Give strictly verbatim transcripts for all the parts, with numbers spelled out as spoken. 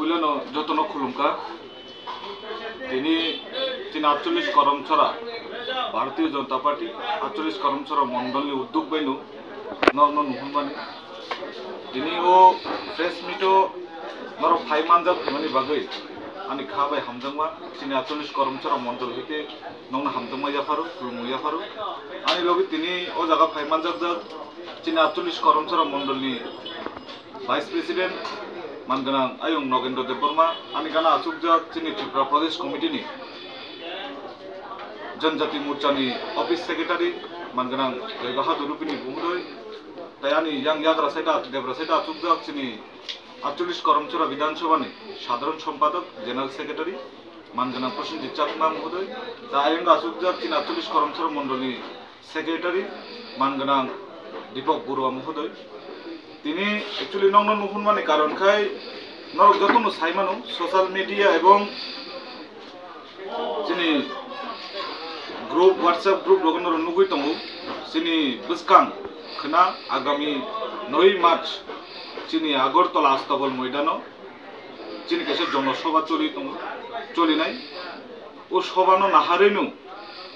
Puilano jotono khulumkha. Tini, tini atchollish Karamchara, Bharatiya Janata Party atchollish Karamchara mondolni uddog baino norokno nuhunmani. Tini o press meet o norok phai manjak phaimani bagwi ani kha bai hamjakma, chini atchollish Karamchara mondol hete nokno hamjakma yapharo, khulumung yapharo. Ani logi tini o jaga phai manjakjak chini atchollish Karamchara mondolni Vice President, manganang Ayung Nogendra Debbarma, ani gana achukjak chini Tripura Pradesh Committee ni Janjati Morcha ni Office Secretary, manganang Jai Bahadur Rupini Bumudoi, tai ani yang yagra side, debra side achukjak chini atchollish Karamchara Bidhan Sabha ni Sadharan Sompadak, General Secretary, manganang Prosenjit Chakma Muhodoi, tai ayung achukjak chini atchollish Karamchara Mondol ni Secretary, manganang Deepak Baruah Muhodoi. Tini actually nokno nuhunmani karon khai norok jotono saimano social media ebong chini group, WhatsApp group rogo norok nugui tongo. Chini bwskang khna agami noi March chini Agartala Astabal Moidano chini kaisa jono soba choli tongo, cholinai. O sobano naharino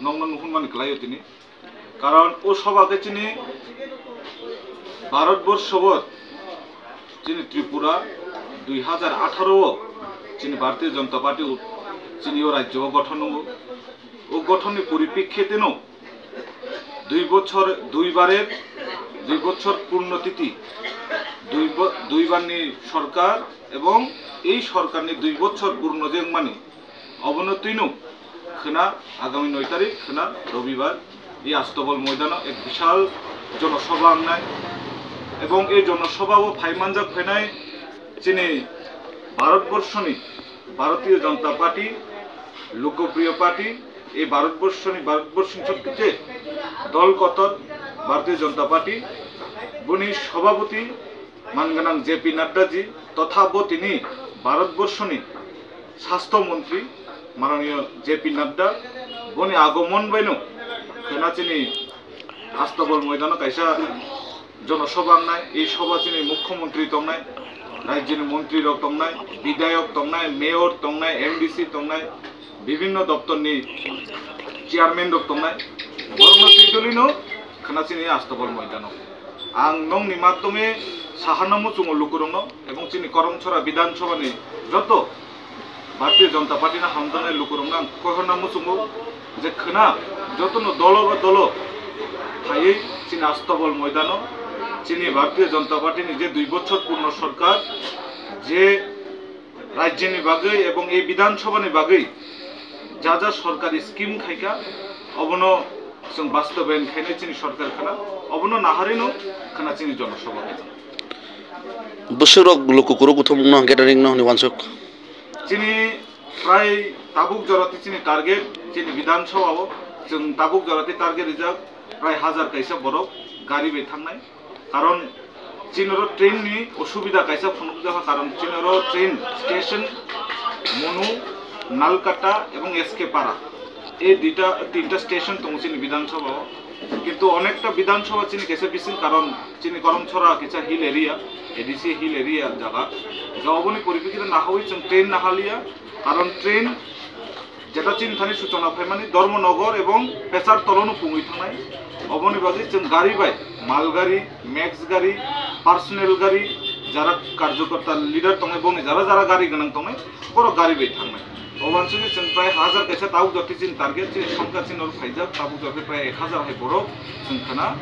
nokno nuhunmani kwlaio tini. Karon o soba khe chini Bharatborsho o, chini Tripura dui hajar atharo o chini Bharatiya Janata Party u-, chini o rajyo o gothon wngo. O gothonni poripekkhe teno dui bochor, duibarer, dui bochor purnotiti, dui bo-, duibarni sorkar ebong ei sorkarni dui bochor purno je wngmani, obono twino khna agami noi tarik khna Robibar e Astabal Moidano ek bishal jonosobha wngnai. Ebong e jonosobha o phai manjak phainai chini Bharatborshoni Bharatiya Janata Party, Lokopriya Party, e Bharatborshoni, Bharatborshoni sobcheye dol kotor Bharatiya Janata Party, boni sobhapoti manganang J P Nadda ji, totha bo tini Bharatborshoni Sastho Montri mananiyo J P Nadda, boni agomon baino khna chini Astabal Moidano kaisa jonosobha wngnai. E sobha chini Mukhyamantri tongnai, rajyoni montri rok tongnai, bidhayok tongnai, mayor tongnai, M D C tongnai, bibhinno doptorni chairman rok tongnai. Borokno twi dolino khna chini Astabal Moidano. Ang nokni madhyome saharna muchungo lukurokno ebong chini Karamchara Bidhan Sabhani joto Bharatiya Janata Party no hamjaknai lukurokno ang koihorna muchungo je khna jotono dolo ba dolo phaiwi chini Astabal Moidano chini Bharatiya Janata Party ni je dui bochor purno sorkar, je rajyoni bagwi ebong ei Bidhan Sabhani bagwi ja ja sorkari scheme khaikha, obono chwng bastobayan khainai chini sorkar khna, obono naharino khna chini jonosobha khaijak. Bwswkrok luku kuru kuthumungno hwnkhe ringno hwnwi uansuk. Chini prai tabuk jorati chini target, chini Bidhan Sabha o chwng tabuk jorati target rijak prai hajar kaisa borok gari bai thangnai. Karon chini oro train ni osubida kaisa phunukjak, karon chini oro train station Monu, Nalkata ebong S K Para, ei duita tinta station tongo chini Bidhan Sabha o. Kintu onekta Bidhan Sabha chini kaisa bising, karon chini Karamchara kaisa hill area, A D C hill area jaga. Ga oboni poripekkhe nahawi chwng train nahaliya, karon train jeta chini thani suchona phaimani Dharmanagar ebong Pechartala no pungwi thangnai. Oboni bagwi chwng gari bai, mal gari, max gari, personal gari, jara karjokorta leader tongnai bongni jara jara gari gwnang tongnai, borok gari bai thangnai. Obansugwi chwng prai hajar kaisa tabuk jotwi chini target, chini songkha chini oro phaijak, tabuk jotwi prai ek hajar hai borok chwng khna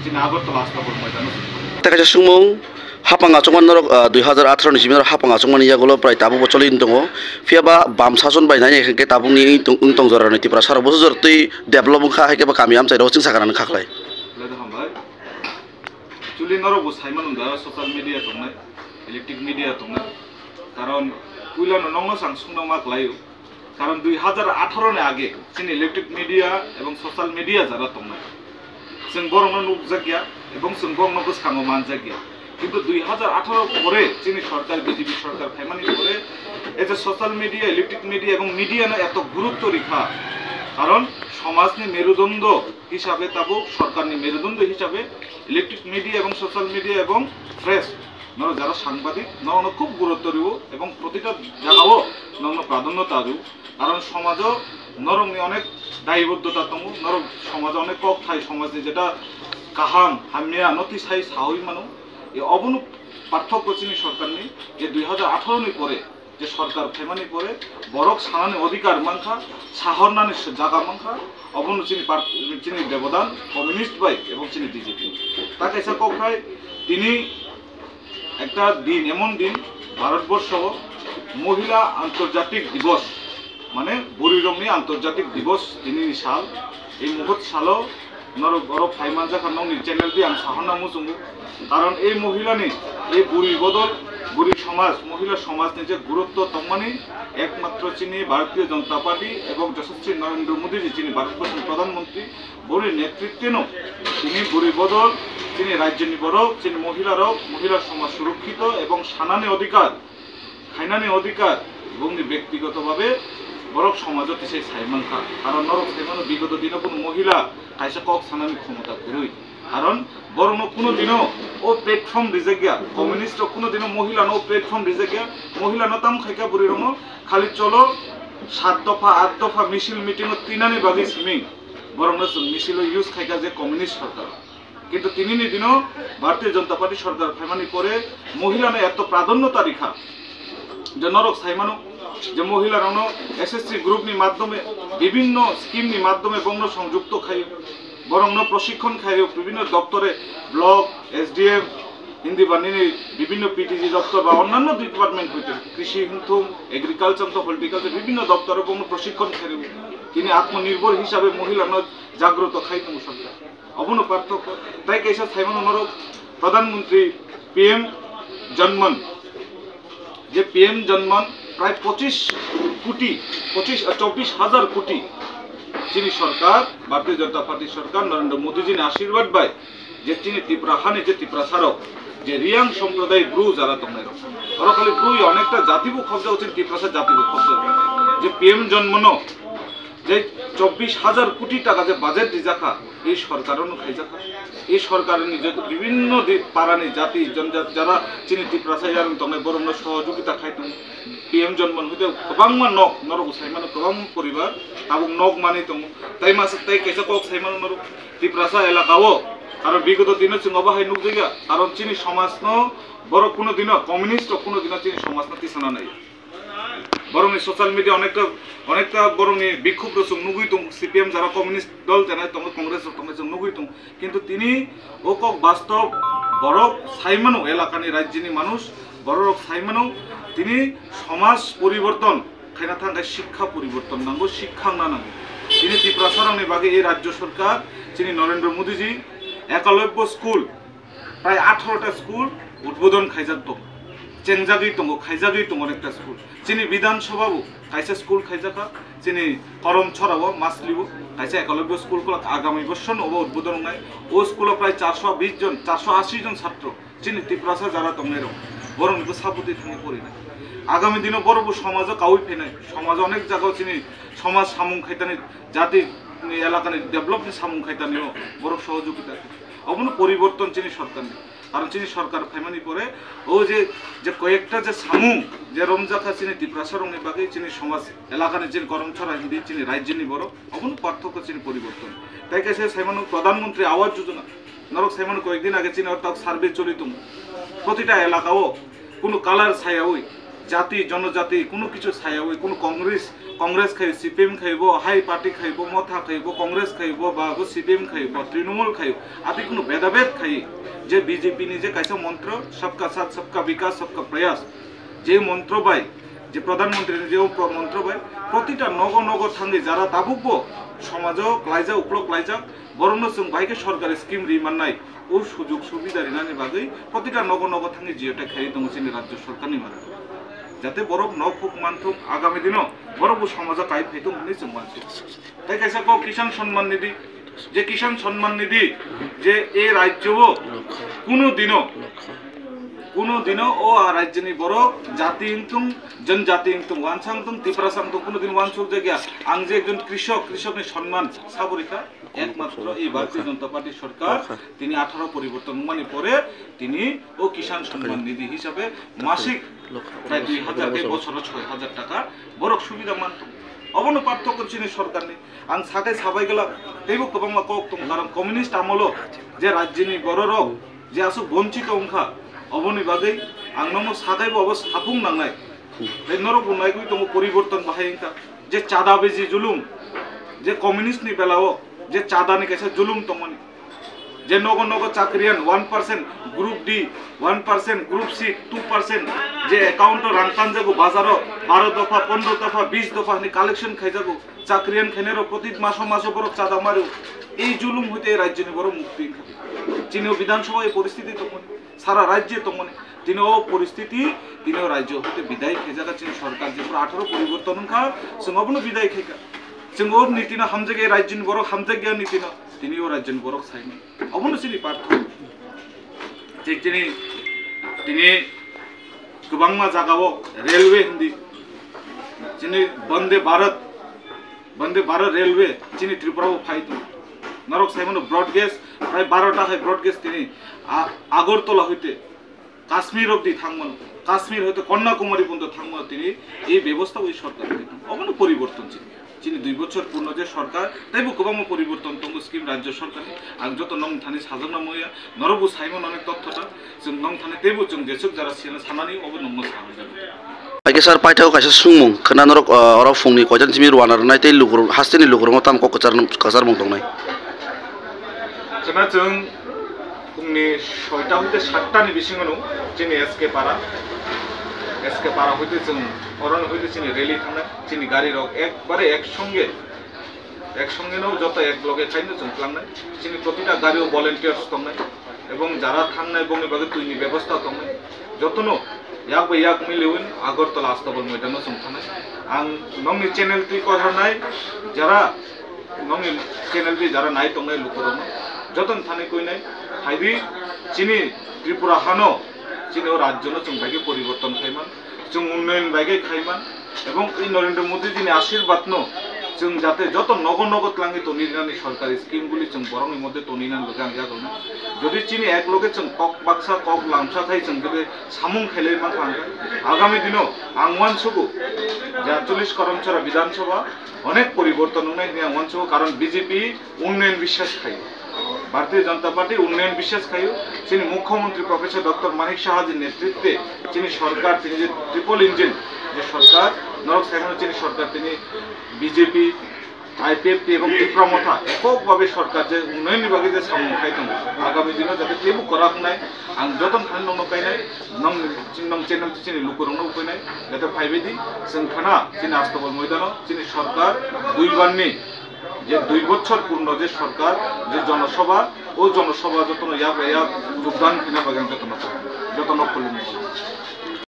chini Agartala Astabal Moidano. Tei kaisa swngmung, hapang achukmani norok, ah, dui hajar atharo ni simi norok hapang achukmani yagulo prai tabuk bo choli wng tongo. Phiya ba bam sason bai nai hwnkhe tabukni wng tong, wng tong jora ni Tiprasa rok bwsajwk twi develop wngkha, hai khe ba kami amchai rok chwngsa gana wngkha khlai. Belai hambai. Actually norok bo saimano da social media tongnai, electric media tongnai. Karon puila no nokno sang sungno ma klaio. Karon dui hajar atharo ni age chini electric media ebong social media jara tongnai, chwng borokno nukjakya ebong chwng borokno bwskango manjakya. Kintu dui hajar atharo pore chini sorkar, B J P sorkar phaimani pore, ei je social media, electric media ebong media no eto gurutto rikha. Karon somajni merudondo hisabe tabuk, sorkarni merudondo hisabe electric media ebong social media ebong press Norok jara sangbadik, norokno khub gurutto rwo ebong protita jagao norokno pradhanyota rwo. Karon somajo norokni onek dayiboddhota tongo, norok somajo onek kok thai, somajni jeta kaham hamya no tisai sawi mano. E obono parthokko chini sorkarni, je dui hajar atharo ni pore je sorkar phaimani pore borok sanani odhikar mankha, sahornani se jaga mankha, obono chini par-, chini bebodan communist bai ebong chini B J P. Ta kaisa kok khai tini ekta din, emon din, Bharatborsho mohila antarjatik divos, mane bwrwirokni antarjatik divos, tinini sal. Ei muhut salo norok oro phai manjakha, nokni channel di ang sahorna muchungo. Karon ei mohilani, ei bwrwi bodol, bwrwi somaj, mohila somajni je gurutto tongmani, ekmatro chini Bharatiya Janata Party ebong Yashasvi Narendra Modi ji, chini Bharatborsho ni Pradhan Mantri, boni netritweno chini bwrwi bodol, chini rajyoni borok, chini mohilarok, mohila somaj surokkito ebong sanani odhikar, khainani odhikar, bongni bektigoto bhabe borok somajo tisai sai mankha. Karon norok sai mano, bigoto dino kuno mohila kaisa kok sanani khomota kwrwi. Karon borokno kuno dino o platform rijak ya, communist rok kuno dino mohilano o platform rijak ya, mohilano tam khaikha bwrwirokno khali cholo sat dopha, at dopha misil meeting o tinani bagwi simi borokno chwng misil o use khaikha je communist sorkar. Kintu tinini dino Bharatiya Janata Party sorkar phaimani pore mohilano eto pradhanyota rikha. Je norok sai mano je mohilarokno S S C group ni madhyome, bibhinno scheme ni madhyome bongno songjukto khai, borokno proshikkon khai, bibhinno doptore, block, S D M, hindi ba nini bibhinno P T G doptor ba onnanno department hoite, krishi hwnthung, agriculture to horticulture, bibhinno doptore bongno proshikkon khai, tini atmanirbhor hisabe mohilano jagroto khai tongo sorkar. Obono parthokko. Tai kaisa sai mano norok Pradhan Mantri P M Janman, je P M Janman prai pochis koti, pochis, ah, chobbish hajar koti chini sorkar, Bharatiya Janata Party sorkar, Narendra Modi ji ni ashirbad bai je chini Tripura hani je Tiprasa rok, je Riyang somproday bru jara tongnai rok, oro khali bru ya onekta jati bo khobjago, chini Tiprasa jati bo khobjago. Je P M Janmano je chobbish hajar koti taka je budget rijakha, ei sorkar no khaijakha. Ei sorkar ni je bibhinno di-, para ni jati, jonjat, jara chini Tiprasa yarwng tongnai, borokno sohojogita khai tongo. P M Janman hoite kwbangma nok, norok sai mano, kwbangma poribar tabuk nok manwi tongo. Tai masa tai kaisa kok sai mano norok, Tiprasa elaka o aro bigoto dino chwng obo hai nukjakya, karon chini somaj no borok kuno dino, communist rok kuno dino chini somaj no tisana nai. Borokni social media onekta, onekta borokni bikhub rok chwng nugwi tong, C P M jara communist dol janai tongo, Congress rok tongo, chwng nugwi tong. Kintu tini o kok bastob borok sai mano, elakani rajyoni manush borok rok sai mano, tini somaj poriborton khaina thang khe shikha poriborton nango, shikha wngna nango. Tini Tiprasa rokni bagwi ei rajyo sorkar, chini Narendra Modi ji, Ekalobya school, prai atharo ta school udbodon khaijak tongo, chengjagwi tongo, khaijagwi tongo onekta school. Chini Bidhan Sabha bo kaisa school khaijakha, chini Karamchara o, Masli o kaisa Ekalobya school khulak, agami bosor no obo udbodon wngnai. O school o prai charso bish jon, charso ashi jon chatro, chini Tiprasa jara tongnai rok, borok ni bwsa bwtwi thangwi porinai. Agami dino borok bo somajo kaui phainai, somajo onek jaga o chini somaj samung khaitani, jati ni elaka ni develop ni samung khaitani o borok sohojogita. Obono poriborton chini sorkar ni. Karon chini sorkar phaimani pore o je, je koyekta je samung je romjakha chini Tiprasa rokni bagwi, chini somaj elakani, chini Karamchara hindi chini rajyoni borok, obono parthokko chini poriborton. Tai kaisa saimano Pradhan Mantri Awas Yojana, norok saimano koyekdin age chini orta survey choli tongo. Protita elaka o kuno color sayawi, jati, jonojati, kuno kichu sayawi, kuno Congress, Congress khai, C P M khai, bo hai party khai, bo Motha khai, bo Congress khai, bo ba bo C P M khai, bo Trinamool khai, ati kuno bedabed khai, je B J P ni je kaisa montro, sabka saath, sabka vikas, sabka prayas, je montro bai, je Pradhan Mantri ni je pro-, montro bai, protita nogo nogo thangwi jara tabuk bo somajo klaijak, uklok klaijak, borokno chwng bahai khe sorkari scheme ri mannai, o sujug subida rinani bagwi protita nogo nogo thangwi geotag khairi tongo chini rajyo sorkarni mara. Jate borok nok huk manthung, agami dino borok bo somajo kai phaithung hwnwi chwng uansukha. Tai kaisa kok Kisan Samman Nidhi, je Kisan Samman Nidhi, je e rajyo o kuno dino Kuno dino o rajyoni borok jati wngtung, janjati wngtung, wansa wngtung, tiprasa wngtung, kuno din wansuk jakya. Ang je ekjon krishok, krishokni sonman saborikha, ekmatro ei Bharatiya Janata Party sorkar, tini atharo poriborton wngmani pore tini o Kisan Sonman Nidhi hisabe masik prai dui hajar tei bosoro soi hajar taka borok subida mantung. Obono parthokyo chini sorkarni. Ang sakai sabai gala teibo kwbangma kok tongo, karon communist amolo je rajyoni bororok je aswk bonchito wngkha, oboni bagwi ang nono sakaibo obo sapung nangnai. Tei norokbo naigwi tongo poriborton bahai wngkha. Je chada beji julum, je communist ni belao je chada ni kaisa julum tongmani, je nogo nogo chakriyan one percent group D, one percent group C, two percent je account o rang tanjago bazaro baro dopha, pondro dopha, bis dopha hwnwi collection khaijago, chakriyan khainai rok proti maso maso borok chada mario. Ei julum hoite ei rajyoni borok mukti wngkha. Chini o Bidhan Sabha ei poristiti tongmani, sara rajye tongmani. Tini o poristiti, tini o rajyo hoite bidai khaijaga chini sorkar, je pura atharo poriborton wngkha, chwng obono bidai khaikha. Chwng o nitino hamjakya, rajyoni borok hamjakya nitino, tini o rajyoni borok saimani. Obono chini parthok. Thik chini, tini kwbangma jagao railway hindi, chini Vande Bharat, Vande Bharat railway chini Tripura o phai tongo. Norok saimano broad gauge, prai baro ta hai broad gauge tini A-, Agartala hoite Kashmir obdi thangmano, Kashmir hoite Kanyakumari porjonto thangmano tini ei bebosta oi sorkar hoite. Obono poriborton chini. Chini dui bochor purno je sorkar, teibo kwbangma poriborton tongo scheme rajyo sorkarni. Ang joto nong thani sajwkna muya, norokbo saimano onek totthota, chwng nong thani teibo chwng jeswk jara siyana sanani obo nongno sawi jago. Hai khe sir, paithago kaisa swngmung khna norok, ah, oro phungni koitan simi rwna rwnai tei lukurok, hasteni lukurokno tamo kok kwchar-, kwcharmung tongnai? Khna chwng phungni soita hoite satta ni bisingo no chini S K Para, S K Para hoite chwng oro hoite chini rally thangnai, chini gari rok ekbare ek songe, ek songe no joto ek loge khaino chwng tlangnai, chini protita gari o volunteers tongnai, ebong jara thangnai bongni bagwi twi ni bebosta tongnai, jotono yak bai yak miliwin Agartala Astabal moidano chwng thangnai. Ang nongni channel twi kok rwnai, jara nongni channel twi jara nai tongnai lukurokno jotono thani koinai, phaidi chini Tripura hano chini o rajyono chwng bai khe poriborton khaiman, chwng unnoyon bai khe khaiman, ebong i Narendra Modi jini ashirbadno chwng jate joto nogo nogo tlangwi toni rinani sorkari scheme guli chwng borokni moddhe toni nani bagwi ang yago. Jodi chini ek loge chwng kok baksa kok lamsa khai chwng jodi samung khailai mankha hwnkhe, agami dino ang uansugo je atchollish Karamchara Bidhan Sabha onek poriborton wngnai hwnwi ang uansugo, karon B J P unnoyon biswas khaio, Bharatiya Janata Party unnoyon biswas khaio, chini Mukhyamantri Professor Doctor Manik Saha ji netritwe chini sorkar, tini je triple engine je sorkar, norok saimano chini sorkar tini B J P, I P F T ebong Tipra Motha ekok babe sorkar je unnayonni bagwi je samung khai tongo, agami dino jate teibo kwrak wngnai, ang jotono thani nongno kainai, nong, nong channel chini lukurokno ukoinai, jate phaibaidi chwng khna chini Astabal moidano chini sorkar dui barni je dui bochor purno je sorkar je jonosabha, o jonosabha jotono yak bai yak jogdan khna bagwi ang jotono, jotono khulumgo.